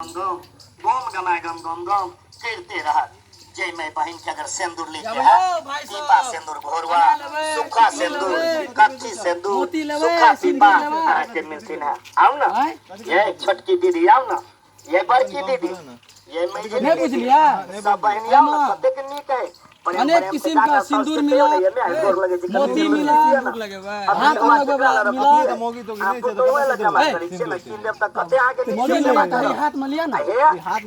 गम गम गमा गम गम गम करिते रहत। जाहिमे बहिन के अगर सिंदूर ले के है, पीपा सिंदूर, घोरवा सूखा सिंदूर, कच्ची सिंदूर, सूखा पीपा अहाँके मिलथिन है। आउ ना ये छोटकी दीदी, आउ ना ये बड़की दीदी, ये मैझली नहीं बुझलियै? सब बहिन आउ ना, कतेक नीक है। अनेक किसिम का सिंदूर मिलत, मोती मिलत, हाथ में लगेबा मिलत। मोती लेबा तऽ हाथ में लिया ना, हाँ, हाथ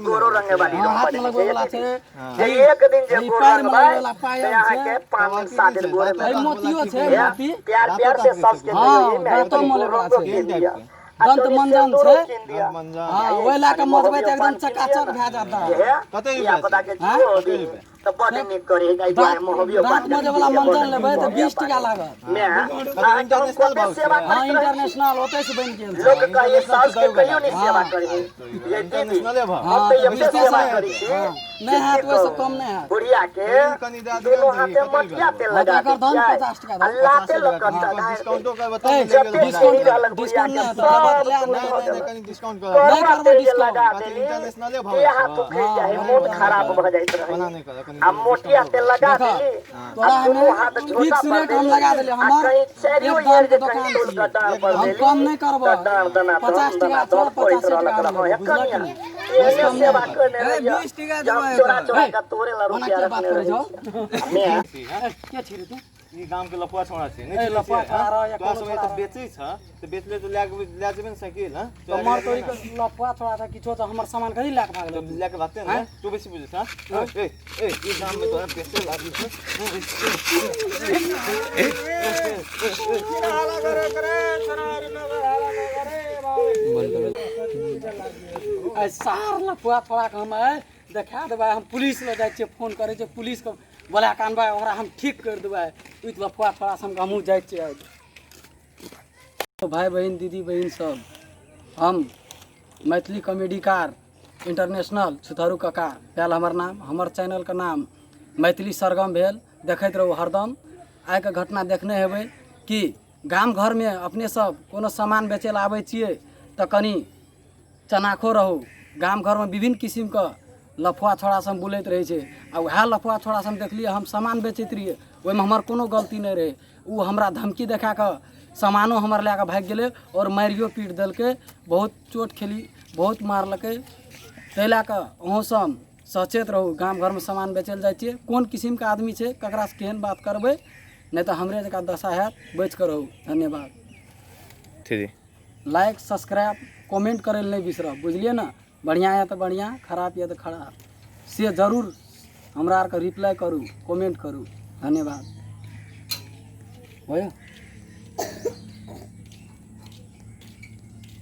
में लगबै वाला छै, एक दिन जे ई गोर पैर में लगबै लगबै वाला पायल अहाँके छै, 5 दिन 7 दिन गोरे में ई मोतियो छै, मोती। प्यार प्यार से सास के हाँ, दाँतो मले वाला छै। दंत मंजन छै। हाँ, ओहि लए कऽ मजबै तऽ एकदम चकाचक भए जायत दाँत। कते रुपया छै? हाँ? कते रुपया? तऽ बड नीक करे एहि दुआरे महोबियो दाँत मजै वाला मंजन लेबै तऽ 20 टका लागत। मे अहाँके हम कते सेवा हाँ, करैत रहै छी। इंटरनेशनल ओतै से बनि गेल छै। लोक कहिए सास के कहियो नहि सेवा करे ये दीदी। इंटरनेशनले भाव। हम तऽ हाँ, एते सेवा करै छी। हाँ, नहि हैत ओहिसँ कम नहि हैत। बुढ़िया के कनि दए दियौ दुनू ने, हाथे कते मटिया तेल हाँ, लगा तऽ एकर दै दाम छियै 50 टका आ दऽ। लाते लऽ कऽ हाँ, चढ़ाय डिस्काउंटो कर बताउ ए, ने, ले गेल जते बना। सीढ़ी रहलक बुढ़िया डिस्काउंट के नहि हेतौ, लेबऽ तऽ सब लए दूर ने। भऽ नहि नहि गेलक। कनि डिस्काउंट कर। नहि करुआ करबै तेल जे डिस्काउंट। लगा कथी देली इंटरनेशनले भाव देह छै? हाथ उखड़ि हाँ, जाइ, नहि मोन करबै। खराब भऽ जाइत रहै। ओना नहि कर, कनि आ मोटिया तेल लगा देखऽ, देली तोरा आ दुनू हमे हाथ झोटा फिक्स पर रेट हम देली लगा देलियै। आ हमर कहीं चारियो एक दाम एर के जे कहीं दोकान तोल कऽ छियै। डाँड़ पर हम देली कम नहि करबै। तऽ डाँड़ दना 50 दन टका दना छौ, दन करैत 50 रहलक टका रहऽ। लेबै, हे बुझलक कनिया, कि नहि? एहने कम नहि सेवा हेतै। करने रहियै जे हम चोरा चोरा कऽ तोरे ला ओना रुपया के बात रखने करै रहै छौ? छियै। मे ए, के छी रे तू? ई गाम के लफुआ छौड़ा छै, नहि ए, चिन्है लफुआ छियै, छौड़ा हाँ? रह या तोरा कोनो सब छौड़ा एतऽ रह। बेचै छ तऽ बेचले तऽ लए के लए जेबै ने साइकिल, हाँ? तो मर तोरी के लफुआ छोड़ा था किछो तऽ हमर सामान कथी लए कऽ भागलै? तब लए के भागते ने, तू बेसी बुझै छ, हाँ? ए ए, ई गाम में तोरा बेचे लागी छै। आइ सार लफुआ छोड़ा के हम आइ देखा देबै। हम पुलिस लग जाइ छियै, फोन करै छियै, पुलिसके बोला कऽ अनबै, ओकरा हम ठीक करि देबै। ओहि लफुआ छोड़ा से हमहूँ जाइ छियै आइ। भाय बहिन, दीदी बहिन सब, हम मैथिली कॉमेडीकार इंटरनेशनल छुतहरू काका भेल हमर नाम। हमर चैनलके नाम मैथिली सरगम भेल। देखैत रहू हरदम। आइके घटना देखने हेबै कि गाम घरमे अपने सब कोनो सामान बेचै लए आबै छियै तऽ कनि चनाखो रहू। गाम घरमे विभिन्न किसिमके लफुआ छोड़ा सब बुलैत रहै छै आ वएह लफुआ छोड़ा सब देखलियै। हम सामान बेचैत रहियै, ओहिमे हमर कोनो गलती नहि रहै। ओ हमरा धमकी देखा कऽ सामानो हमर लए कऽ भागि गेलै आओर मारियो पीट देलकै। बहुत चोट खेली, बहुत मारलकै। ताहि लए कऽ अहूँ सब सचेत रहू। गाम घरमे सामान बेचै लए जाइ छियै, कोन किसिमके आदमी छै, ककरासँ केहन बात करबै, नहि तऽ हमरे जकाँ दशा हैत। बचि कऽ रहू। धन्यवाद। ठीक। लाइक, सब्सक्राइब, कमेंट करै लए नहि बिसरब, बुझलियै ने? बढ़िआँ यऽ तऽ बढ़िआँ, खराब यऽ तऽ खराब, से जरूर हमरा आरके रिप्लाई करू, कमेंट करू। धन्यवाद। हो।